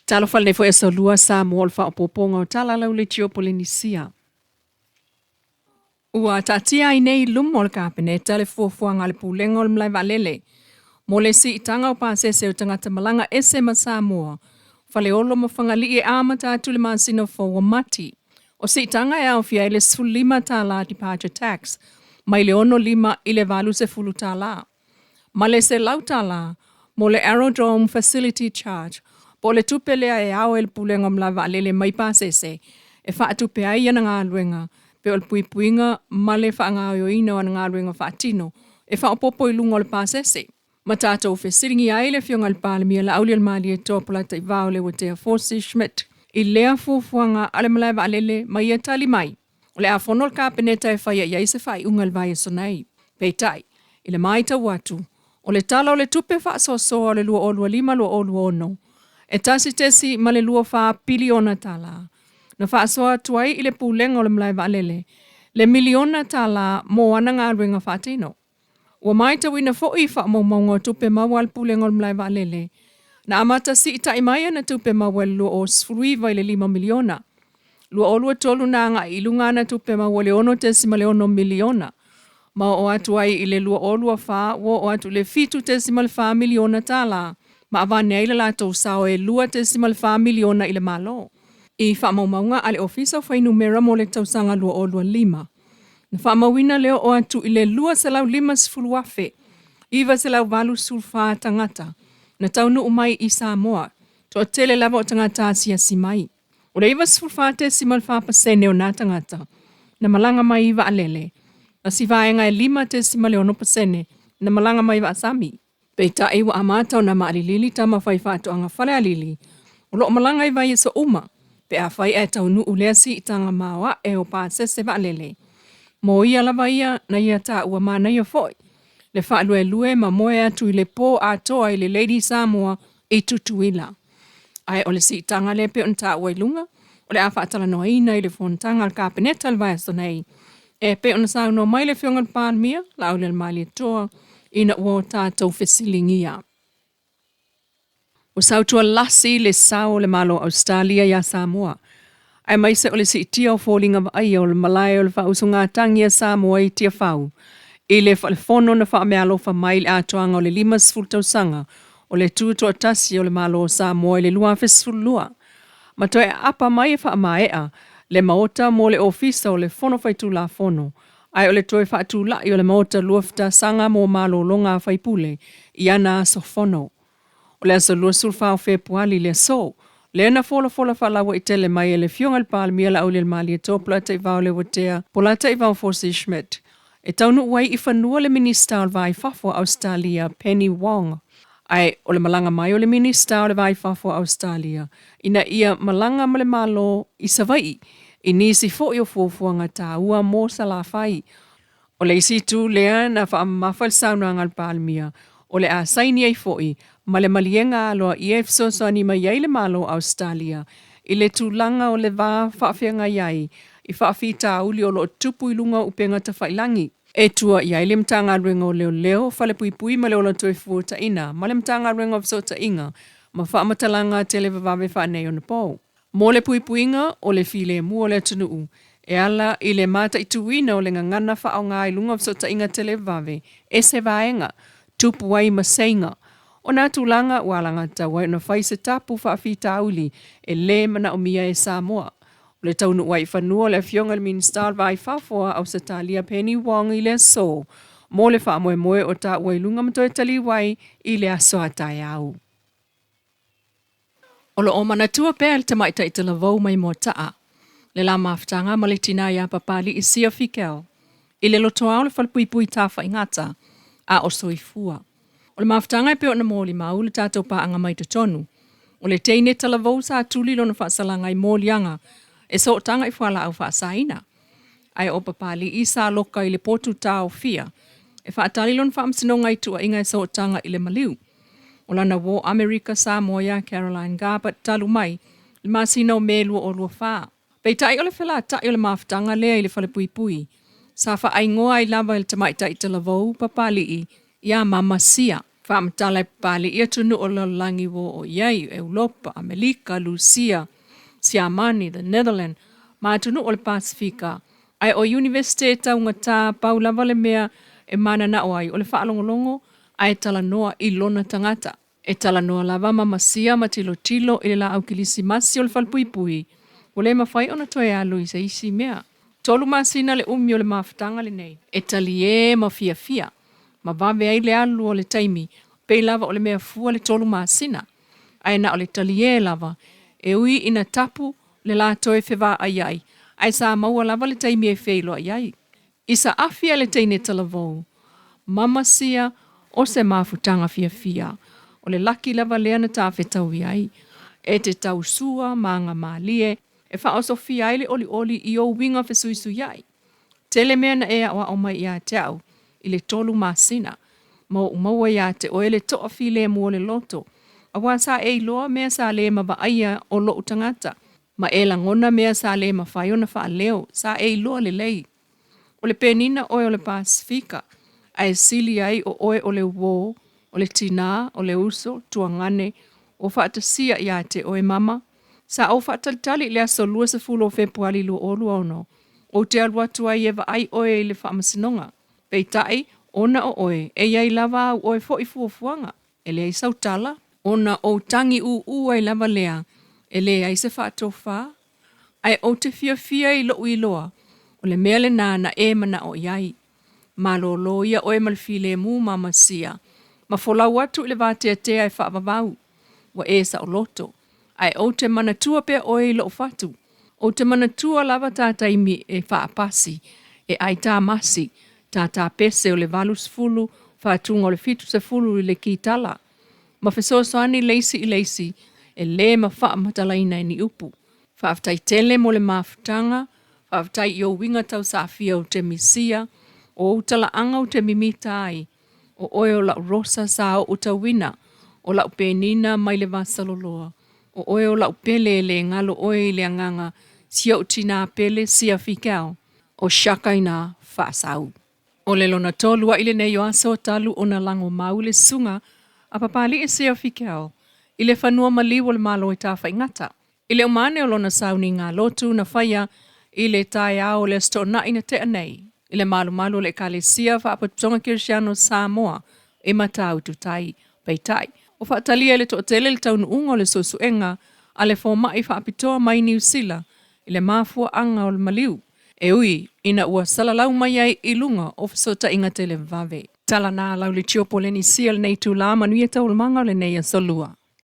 Talofa lenei foi aso lua Samoa o le faaopoopoga o Tala lau Leitio Polenisia. Ua taatia ai nei i luma o le Kapeneta le fuafuaga a le Pulega o le Malae Vaalele mo le siitaga o pasese o tagata malaga ese ma Samoa, Faleolo ma Fagalii e amata atu i le masina fou o Mati. O siitaga e aofia ai le $15 departure tax mai le 65 i le $80 ma le $100 mo le Aerodrome Facility Charge po o le tupe lea e ao e le Pulega o Malae Vaalele mai pasese e faatupe ai ana galuega pei o le puipuiga ma le faagaoioiina o ana galuega faatino e faaopoopo i luga o le pasese. Ma tatou fesiligia ai le Afioga i le Palemia Laaulialemalietoa Polataivao Leuatea Fosi Schmidt i lea fuafuaga a le Malae Vaalele ma ia tali mai. O le a fono le Kapeneta e faia i ai se faaiuga i le vaiaso nei. Peitai, i le matau atu, o le Tala o le Tupe Faasoasoa o le 2025/2026, e 1.24 piliona tala, na faasoa atu ai i le Pulega o le Malae Vaalele le miliona tala mo ana galuega faatino. Ua matauina foi i faamaumauga o tupe maua a le Pulega o le Malae Vaalele, na amata siitai mai ana tupe maua i le 2019 i le $5 miliona, 2023 na agai i luga ana tupe maua i le $6.6 miliona, ma oo atu ai i le 2024 ua oo atu i le $7.4 miliona tala, ma avane ai le latou sao e $2.4 miliona i le Malo. I faamaumauga a le Ofisa o Fuainumera mo le tausaga 2025, na faamauina le oo atu i le 250,984 tagata na taunuu mai i Samoa, toatele lava o tagata asiasi mai. O le 94.4% o na tagata na malaga mai i vaalele, ma si vaega e 5.6% na malaga mai vaasami. Peitai ua amata ona maalilili tama faifaatoaga Falealili o lo o malaga i vaiaso uma pe afai ae taunuu lea siitaga maoae o pasese vaalele. Mo ia lava ia na ia taua manaia foi le faaluelue ma moe atu i le po atoa i le Lady Samoa i Tutuila. Ae o le siitaga lea e pei ona taua i luga, o le a faatalanoaina i le fonotaga a le Kapeneta i le vaiaso nei, e pei ona saunoa mai le Afioga i le Palemia, Laaulialemalietoa, ina ua o tatou fesiligia. Ua sautualasi le sao o le Malo o Ausetalia iā Samoa, aemaise o le siitia o foliga vaaia o le Malae o le Faausugatagi a Samoa i Tiafau i le Falefono na faameaalofa mai i le atoaga o le 50 tausaga o le tutoatasi o le Malo o Samoa i le 2012, ma toe aapa mai e faamaea le Maota mo le Ofisa o le Fono Faitulafono, ae o le toe faatulai o le Maota Luafitasaga mo malologa a faipule i ana aso fono. O le aso 24 o Fepuali le aso, lea na folafola faalauaitele mai e le Afioga i le Palemia Laaulialemalietoa Polataivao Leuatea Polataivao Fosi Schmidt, e taunuu ai i fanua le Minisita o le Va i Fafo a Ausetalia Penny Wong. Ae o le malaga mai o le Minisita o le Va i Fafo a Ausetalia ina ia malaga ma le Malo i Savaii i nisi foi o fuafuaga taua mo Salafai. O le isi itu lea na faamamafa i le saunoaga a le Palemia, o le a saini ai foi ma le maliega aloaia e fesoasoani mai ai le Malo o Ausetalia i le tulaga o le va faafeagai ai i faafitauli o lo o tupu i luga o upega tafailagi. E tua i ai le Matagaluega o Leoleo, Falepuipui ma le Ola Toefuataina ma le Matagaluega o Fesootaiga ma Faamatalaga Televavave Faaneionapo. Mo le puipuiga o le filemu o le atunuu e ala i le mataituina o le gagana faaaoga i luga o fesootaiga televave e se vaega, tupu ai ma seiga o nā tulaga ua alagatatau ai ona fai se tapu faafitauli e lē manaomia e Samoa. O le taunuu ai i fanua o le Afioga i le Minisita o le Va i Fafo a Ausetalia Penny Wong i le aso mo le faamoemoe o taua i luga ma toe taliu ai i le aso a taeao. O lo o manatua pea e le tamaitai talavou mai Moataa le la mafutaga ma le tinā iā Papali'i Sia Fikel i le lotoa o le falepuipui Tafaigata a o soifua. O le mafutaga e pei ona molimau le tatou paaga mai totonu o le teine talavou sa tuli lona faasalaga i moliaga e sootaga i fualaau faasaina. Ae o Papali'i sa loka i le potu taofia e faatali lona faamasinoga i tuuaiga e sootaga i le maliu o lana uo Amerika Samoa iā Caroline Garbutt talu mai le masina o Me 2024. Peitai o le felataʻi o le mafutaga lea i le falepuipui sa faaigoa ai lava e le tamaitai talavou Papali'i iā Mama Sia. Faamatala e papali'i atunuu o le lalolagi ua oo i ai, Eulopa, Amelika, Lusia, Siamani, the Netherland, ma atunuu o le Pasefika, ae o Iunivesite e taugata, pau lava le mea e mananao ai o le faalogologo ae talanoa i lona tagata. E talanoa lava ma masia ma tilotilo i le laau kilisimasi o le falepuipui, ua le mafai ona toe alu i se isi mea. 3 masina le umi o le mafutaga lenei, e talie ma fiafia, ma vave ai le alu o le taimi, pei lava o le mea fua le 3 masina, ae na o le talie lava, e ui ina tapu le la toe fevaaiai, ae sa maua lava le taimi e feiloai ai. I saafi a le teine talavou, ma masia o se mafutaga fiafia, o le laki lava lea na tafetaui ai, e te tausua ma aga malie, e faaosofia ai le olioli i ou uiga fesuisuiai. Tele mea na e aoao mai ia te au i le 3 masina, ma ua ou maua ia te oe le toafilemu o le loto, aua sa e iloa mea sa le mavaaia o lou tagata, ma e lagona mea sa le mafai ona faaleo, sa e iloa lelei. O le penina oe o le Pasefika, ae sili ai o oe o le uō, o le tinā, o le uso, tuagane, ua faatasia ia te oe mama. Sa ou faatalitali i le aso 20 o Fepuali 2026, ou te alu atu ai e vaai oe i le faamasinoga. Peitai, ona o oe, e i ai lava au oe foi fuafuaga. E leai sau tala, ona ou tagi ūū ai lava lea, e leai se faatofa, ae ou te fiafia i lou iloa, o le mea lenā na e manao i ai. Malolo ia oe ma le filemu ma masia, ma folau atu i le vateatea e faavavau, ua e saoloto, ae ou te manatua pea oe i lou fatu. Ou te manatua lava tā taimi e faapasi, e aitamasi, tātā pese o le 80, faatuga o le 70 i le kitala, ma fesoasoani le isi i le isi, e le mafaamatalaina e ni upu. Faafetai tele mo le mafutaga, faafetai i ou uiga tausaafia ou te misia, o ou talaaga ou te mimita ai, o oe o lau rosa sa ou tauina, o lau penina mai le vasaloloa, o oe o lau pele e le galo oe i le agaga, si ou tinā pele sia Fikeao, o Shaka inā faasau. O le lona tolu a'i lenei o aso talu ona lagomau le susuga a Papali'i Sia Fikeao i le fanua maliu o le Malo e Tafaigata. I le uma ane o lona sauniga lotu na faia i le taeao o le Aso Toonai na tea nei, i le malumalu o le Ekalesia Faapotopotoga Kerisiano o Samoa i Matautu Tai. Peitai, ua faatalia e le toatele le taunuuga o le suesuega a le fomai faapitoa mai Niu Sila i le mafuaaga o le maliu, e ui ina ua salalau mai ai i luga o fesootaiga televave. Tala na lau le Tiopolenisia lenei itulā manuia taualumaga o lenei aso Lua.